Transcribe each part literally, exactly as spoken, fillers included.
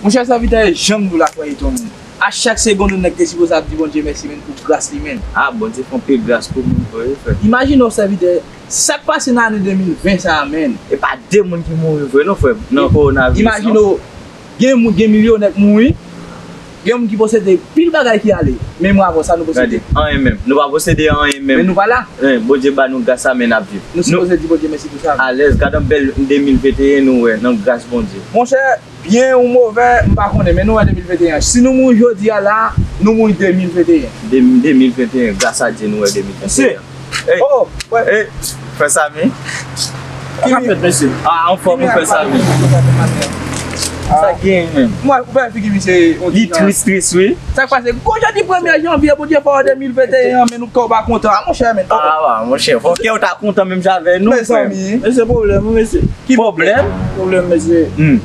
Monchè sèvitè, jan m di w la, frè Iton, men. A chak segonn, yon nèg te sipoze ap di Bondye mèsi, men, pou gras li, men. Ah, Bondye fè anpil gras pou moun vre, wi, frè. Imajine w, sèvitè, sa k pase nan ane de mil ven sa a, men. E pa de moun ki mouri vre, non, frè, nan kowonaviris, non. Imajine w, gen moun, gen milyonè k mouri, gen moun ki posede pil bagay ki ale, men mwen avè w sa nou posede. Gade, anyen menm. Nou pa posede anyen menm. Men nou pa la. Bondye ba nou gras sa, men n ap viv. Nou sipoze di Bondye mèsi pou sa. Alèz, gade yon bèl de mil venteyen nou wè, nan gras Bondye. Monchè, byen ou movè, m pa konnen, men nou wè de mil venteyen. Si nou mouri jodi a la, nou mouri de mil venteyen. De, de mil venteyen, gras a Dye, nou wè de mil venteyen. Mesye. Ey, oh, frè Samy. Sa k ap fèt, mesye? Ah, anfòm, ou frè Samy. Sa k genyen menm? Mwen, ou pa figi misye, li tris, tris, wi. Sa k pase? Gwo jodi premye janvye, Bondye fè w de mil venteyen, men nou kè w pa kontan. Ah, monchè, men. Ah, wa, monchè, fò kè w ta kontan menm jan avè nou, frè. Mezanmi. Mesye, pwoblèm, wi, mesye. Ki pwoblèm? Pwoblèm, mesye. Hmm.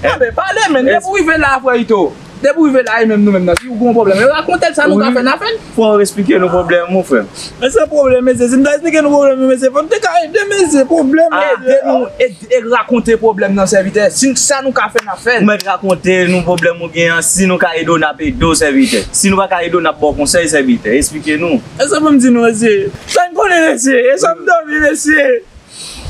Enben, pale, men. Depi w rive la, frè Ito. Depi w rive la, e menm nou menm nan, si w gen yon pwoblèm, e rakonte l, sa nou ka fè, n a fè l. Fò w esplike nou pwoblèm ou, frè. Men se pwoblèm, mesye. Si m ta esplike nou pwoblèm nou, mesye, fò n te ka ede, mesye. Pwoblèm, mesye. Ede nou, ede, e rakonte pwoblèm nan, sèvitè. Si sa nou ka fè, n a fè l. Ou mèt rakonte nou pwoblèm ou gen an, si nou ka ede w, n ap ede w, sèvitè. Si nou pa ka ede w, n ap ba w konsèy, sèvitè. Esplike nou. E sa pou m di nou, mesye. Sa n konnen, mesye. E sa m dòmi, mesye.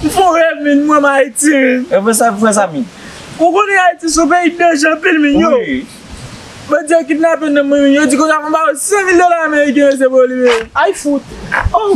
M fè yon rèv, men m wè m Ayiti, men. E pou sa, pou fè sa, men. Ou konnen Ayiti se yon peyi danje anpil, men, yo. Wi. Bandi yo kidnape nonm mwen, men. Yo di konsa fò m ba yo san mil dola ameriken, mesye, pou li, men. Ay, fout. Oh,